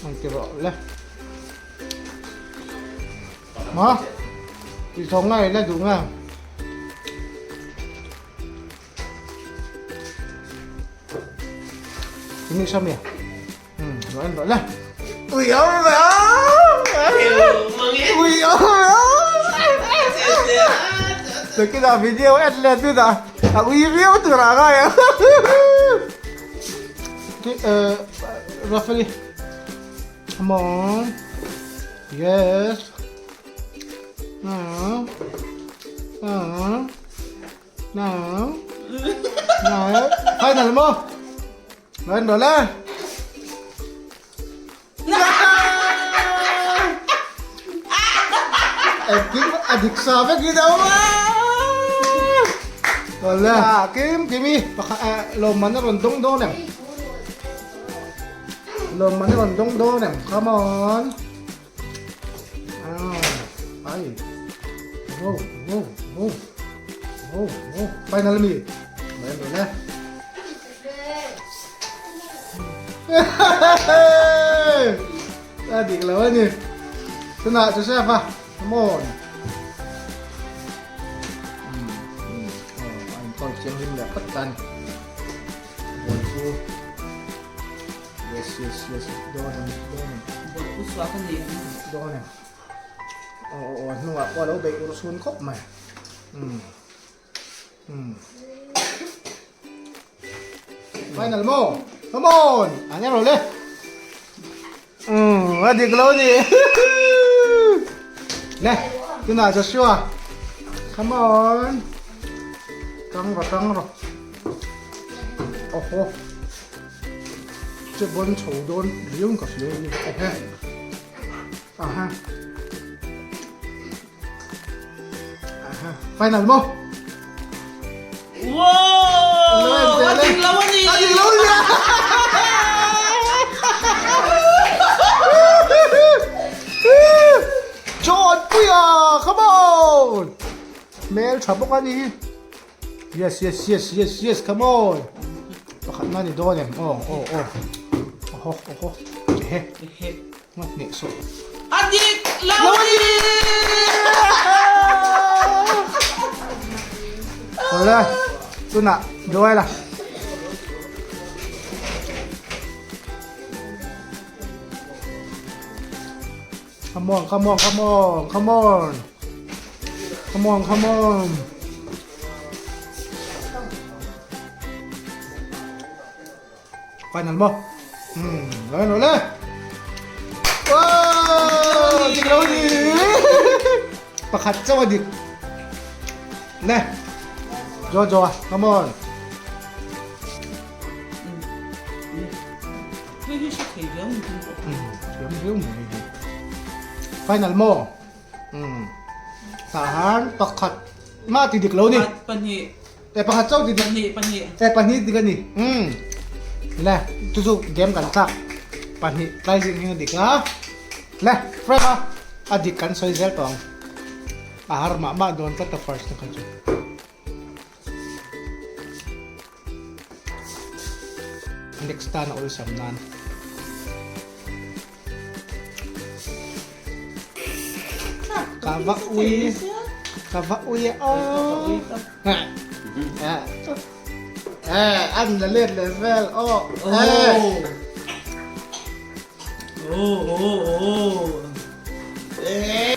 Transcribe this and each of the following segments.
Ang ti rawh le. Ma? Ti thawng ngai la duh nga. Ini sam ya? Hmm, lo en rawh le. Ui âu mẹ Ui âu Từ cái nào video en lên tôi đã À ui viu từ là ngay à Cái ờ Roughly Come on Yes No No No No Final mo Lên rồi lên Engkim a dik sa vek ni deuh a. Awle. Kim Kimi pakhat lawmman a rawn dawng dawn em? Lawmman a rawn dawng dawn em? Come on. Ai. Wow, wow, wow. Wow, wow. Final mi. Lên rồi nè. A dik lo a ni. Tunah Joseph a, come on. A inkawl thianghlim leh phawt tan. Ball chu yes yes yes dawn em dawn em. Ball chu suak a ni em. Dawn em. Aw aw aw hnungah pawh a lo beih ur chhun khawp mai. Umm. Umm. Final mo. Come on. An ero le. Umm a dik lo ni. Le tunah Joshua. Come on. Tang ro tang ro. Oho. Che bon chho dawn riau ka hria ni. Ehe. Aha. Aha. Final mo. Wow! A dik lo a ni! A dik lo a ni! John Puia! Come on! Hmel tha bawk a ni hi. Yes, yes, yes, yes, yes, come on! Pakhat na ni dawn em? Aw, aw, aw. Oho, oho. Ehe. Ehe. Ngat hneh sawh. A dik lo a ni! Awle, tunah Joel a. Come on, come on, come on, come on. Come on, come on. Final mo. Hmm, lên rồi lên. Wow, dik lo ni. Pakhat chaw a dik. Le. Jojo, come on. Hei hi hre thei viau ni tin pawh. Thiam viau mai hei hi. Final maw? Umm. Tah han pakhat mah ti dik lo ni. Pahnih. E pakhat chauh ti dik. Pahnih pahnih. E pahnih dik a ni. Umm. Le chu chu game kan thlak. Pahnih tlai zing hi a dik a. Le frame a a dik kan sawi zel tawh ang. A har mah mah dawn tlat a first na kha chu. Next tan a awlsam nan. Ka va ui ka va ui aw eh an la let leh vel aw eh oh oh oh eh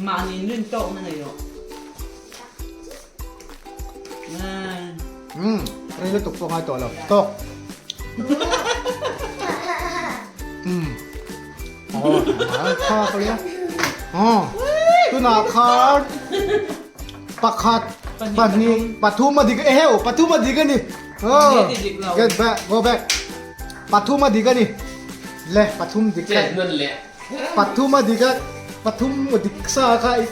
Mahni nun tawk na nei rawh. Um, rei lutuk pawh ngai tawh lo. Tawk. Um. Oh, kha ka lia. Oh. Tunah khan Pakhat, pahnih, pathum a dik eheu, pathum a dik a ni. Oh, get back, go back. Pathum a dik a ni. Le, pathum dik Chet nun le. Pathum a dik a, pathum a dik sa kha i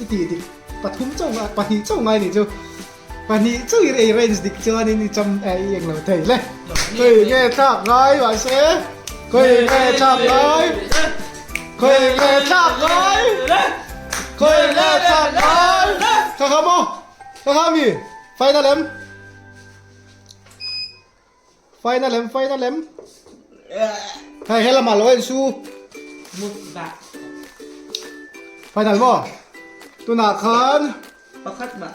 i ti dik. Pathum chauh ngai, pahnih chauh ngai ni chu. Pahnih chauh i ei range dik chuanin i cham eh i englo thei le. Khawi nge thlak ngai mahse, khawi nge thlak ngai. Khoi le thlak ngai. Khoi le thlak ngai. Kha kha mo. Kha kha mi. Final em. Final em, final em. Hei he lamah lo en su. Final mo. Tunah khan Pakhat mah.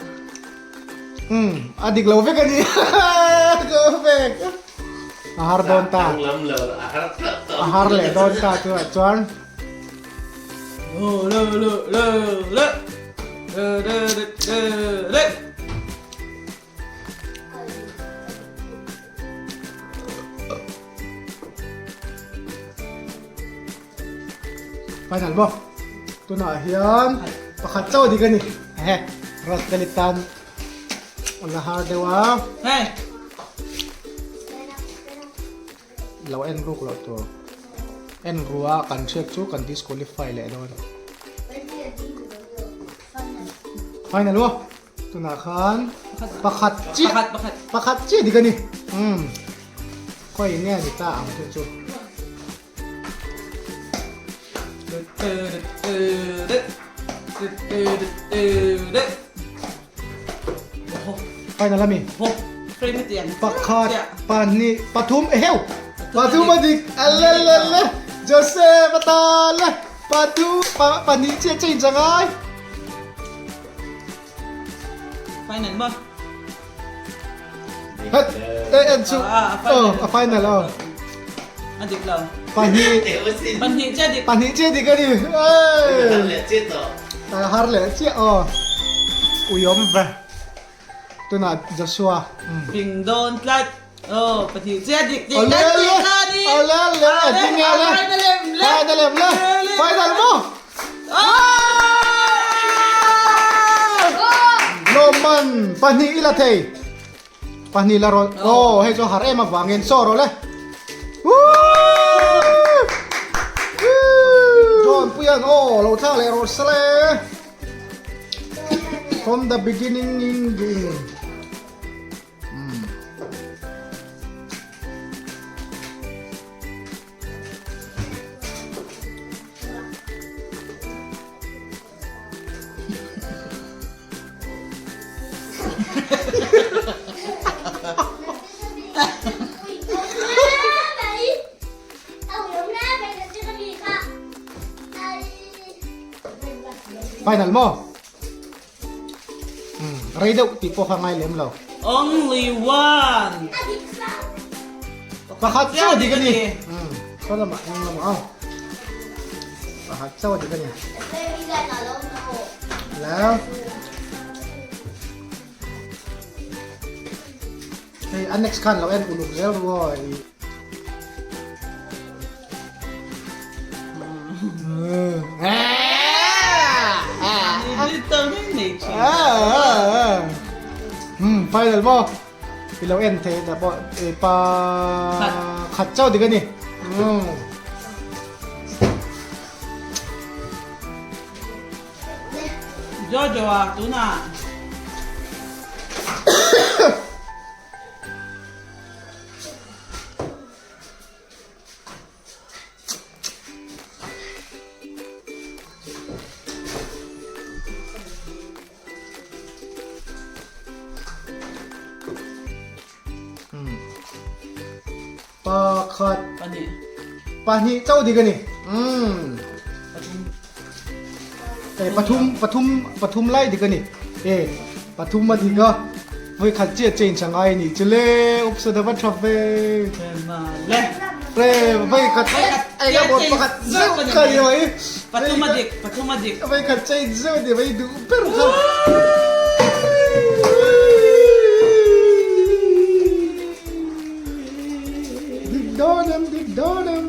Um, a dik lo vek a ni. Go vek. A har dawn ta. A har leh dawn ta chu ah chuan. Lo lo lo lo lo. Lo lo lo lo. Final maw? Tunah hian pakhat chauh a dik a ni. Ehe, rawt ka ni tan a la har deuh a. Hey! Lo en ruk loh tur. En rua kan hriat chu kan disqualify leh dawn. Final maw? Tunah khan pakhat chiah Pakhat pakhat. Pakhat chiah dik a ni. Umm. Khawi nge ni ta ang chu chu. Final ami. Pakhat pahnih pathum eheu. Pathum a dik alelele Joseph atan le pathum pahnih chiah change angai. Final maw? Het, e en chu. Oh, a final oh. A dik lo. Pahnih. Pahnih che dik. Pahnih che dik ani. Ei. Har leh chiah tawh. Har leh chiah aw. Uiawm ve. Tunah Joshua. Ping dawn tlat. Oh, pahnih che dik dik. Ole le. Ole le. Ding le. Final em le. Final maw? Lawmman pahnih i la thei. Pahnih la rawn. Oh, hei chu har em avangin saw rawh le. John Puian aw lo thlak leh rawh sale. From the beginning in the Final maw? Rei deuh tih pawh kha ngai lem lo. Only one. Pakhat chauh dik a ni. Saw lamah eng lamah aw. Pakhat chauh dik a ni. Hello. Hei a next khan lo en uluk zel ru aw. Final maw i lo en thei ta pawh pa khat chauh dik a ni. Jojo a tunah. Pakhat Pahnih. Pahnih chauh dik a ni. Umm. Eh pathum pathum pathum lai dik a ni. Eh pathum a dik a. Voi khat chiah change a ngai a nih chu le. Oops a dava tha ve. Le. Pre voi khat ai ka bot pakhat zeuh kha ni mai. Pathum a dik pathum a dik. Voi khat change zeuh ni mai duh ber kha. Dik dawn em dik dawn em.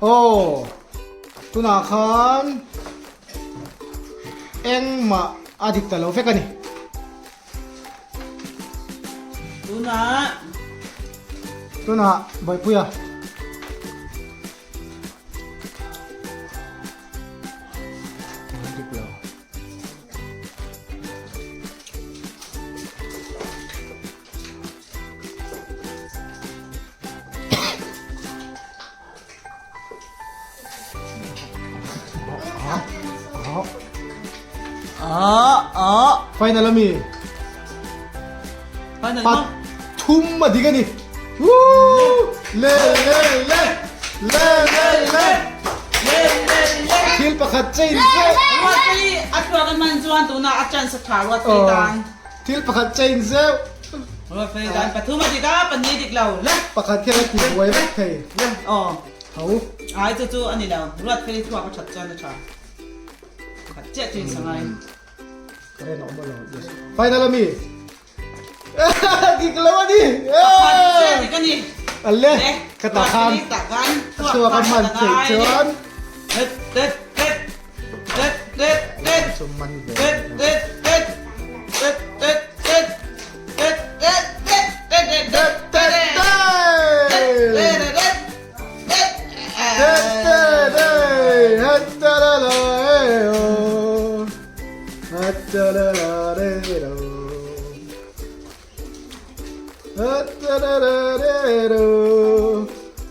Aw tunah khan engmah a dik ta lo vek a ni. Tunah. Tunah Bawipuia. Dik lo. Final ami. Final Pa thum a dik a ni. Woo! Le le le le le le Le le le Thil pakhat change zeuh. Ruat hi a thluak a man chuan tunah a chance a tha ruat phei dan. Thil pakhat change zeuh. Ruat phei dan pathum a dik a pahnih dik lo le. Pakhat hian a ti buai vek thei. Le aw. Tho. Ai chu chu a ni lo. Ruat phei thluak a that chuan a tha. Pakhat chiah chu in sangai. Karen a awm lo. Yes. Final ami. Dik lo a ni. Pakhat chiah dik a ni. Alle. Ka ta khan. Thluak a man theih chuan. Tet tet tet. Tet tet tet. Chu man ve. Tet tet tet. Tet tet tet. Tet tet tet. Tet tet Tet tet tet.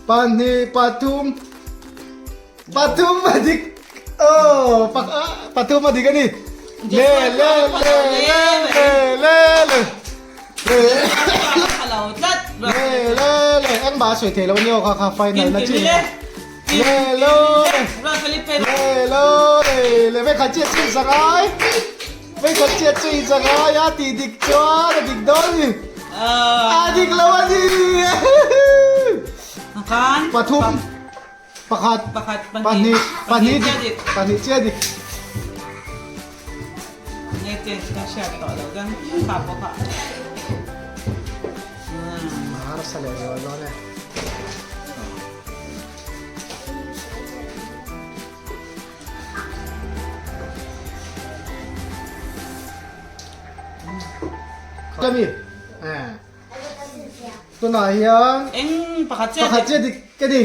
Pahnih pathum pathum a dik aw pathum a dik a ni le le le le le le le le le le engmah a sawi thei lo ania aw kha kha final na chi le lo le lo le le vei khat chiah chin sak ai vei khat chiah chin sak ai a tih dik chuan a dik dawn a ni a dik lo a ni pathum Pakhat, pahnih, pahnih dik, pahnih chiah dik. Harsa leh zual dawn e. Kami. Eh. Tunah hian Eng pakhat chiah pakhat chiah dik ka ni.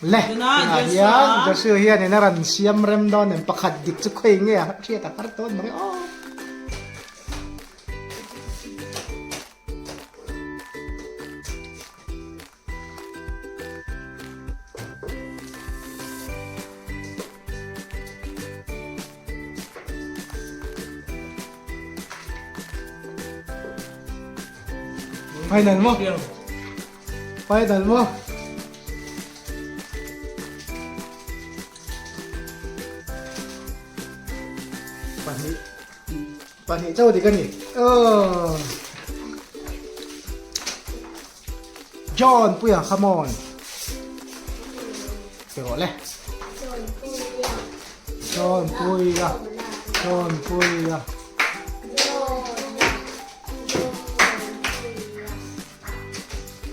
Le tunah hian Joshua hian in a rawn siam rem dawn em pakhat dik chu khawi nge a hriat a har dawn mai aw. Final maw? Final maw? Pahnih. Pahnih chauh dik a ni. Aww. John Puia come on. Pe rawh le. John Puia. John Puia.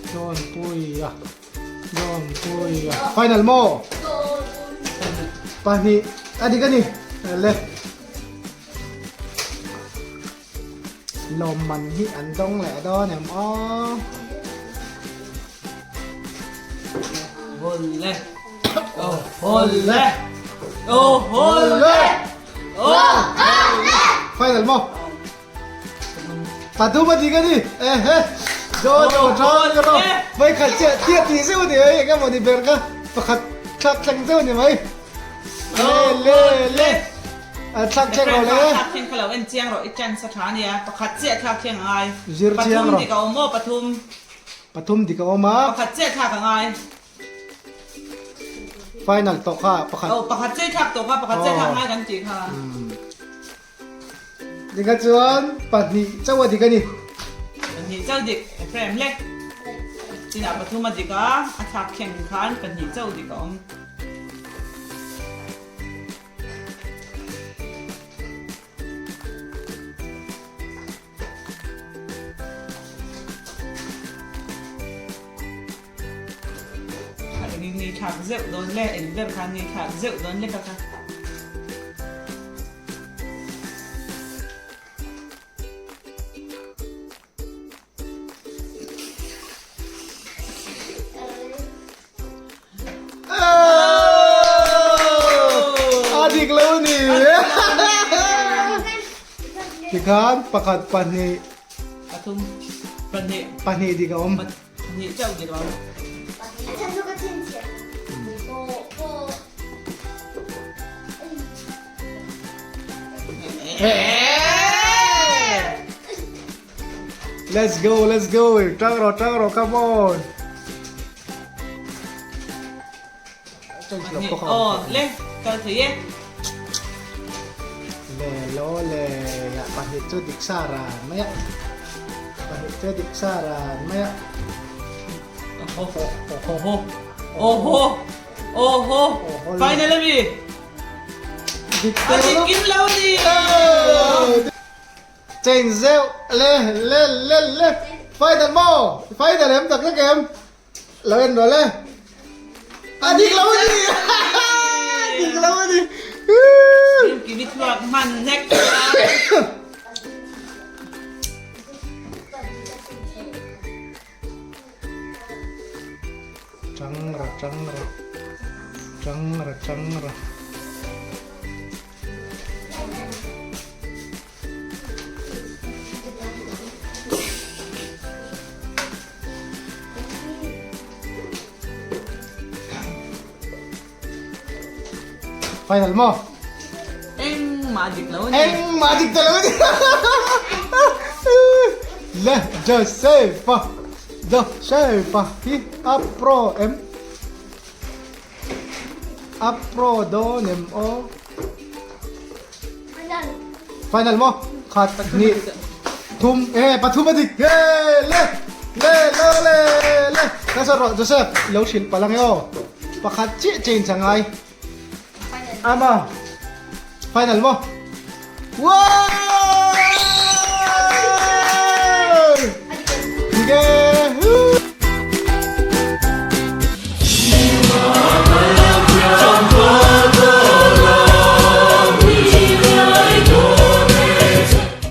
John Puia. John Puia. Final maw? Pahnih. A dik a ni. Le. Lawmman hi an dawng leh dawn em aw. Hol le. Oh hol le. Oh hol le. Oh Final maw? Pathum a dik a ni. Ehe. Zo zo zo zo. Vai khat chiah chiah tih zeuh a ni mai eng emaw ni ber kha pakhat thlak thleng zeuh a ni mai. Le le le. A thlak thleng rawh le. Thlak thleng kha lo en chiang rawh i chance a tha ania. Pakhat chiah thlak thleng a ngai. Zir chiang rawh. Pathum dik a awm maw pathum. Pathum dik a awm a. Pakhat chiah thlak a ngai. Final tawh kha pakhat. Oh pakhat chiah thlak tawh kha pakhat chiah thlak ngai kan tih kha. Dikha chuan pahnih chauh a dik a ni. Pahnih chauh dik Ephraim lek. Chinah pathum a dik a, a thlak thleng khan pahnih chauh dik a awm. Engin nge thlak zeuh dawn le, eng ber khan nge thlak zeuh dawn le ka kha. A dik lo a ni. Tikhan pakhat pahnih. Pathum pahnih. Pahnih dik a awm. Pahnih chauh dik a awm. Let's go, let's go. Tang rawh, tang rawh, come on. Pahnih aw le kal thei e. Le lo le ya pahnih chu dik sa ran mai a. Pahnih chu dik sa ran mai a. Oho oho oho oho final ami. Dik A dik kim lo ni. Change zeuh le le le le final maw final em tak tak em. Lo en rawh le. A dik lo a ni. Dik lo a ni. Kim i thluak hman hnek. Tang ra tang ra. Tang ra tang ra. Final maw? Engmah dik lo a ni. Engmah dik ta lo a ni. Le Joseph Joseph hi a pro em? A pro dawn em aw? Final maw? Khat hnih thum e pathum a dik e le le lo le le ka saw rawh Joseph lo hrilh palh ang e aw pakhat chiah change a ngai ama final maw wow!